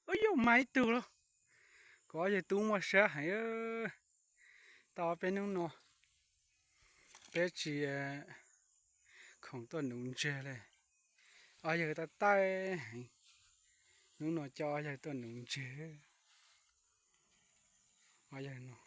Ub, yog mas ib tug los. Kuv ob yawg tub muaj siab heev. Tau peb hnub no peb tsis khoom tuaj nuv ntseg li. Ob yawg taij taij heev. Hnub no coj ob yawg tuaj nuv ntseg. Ob yawg no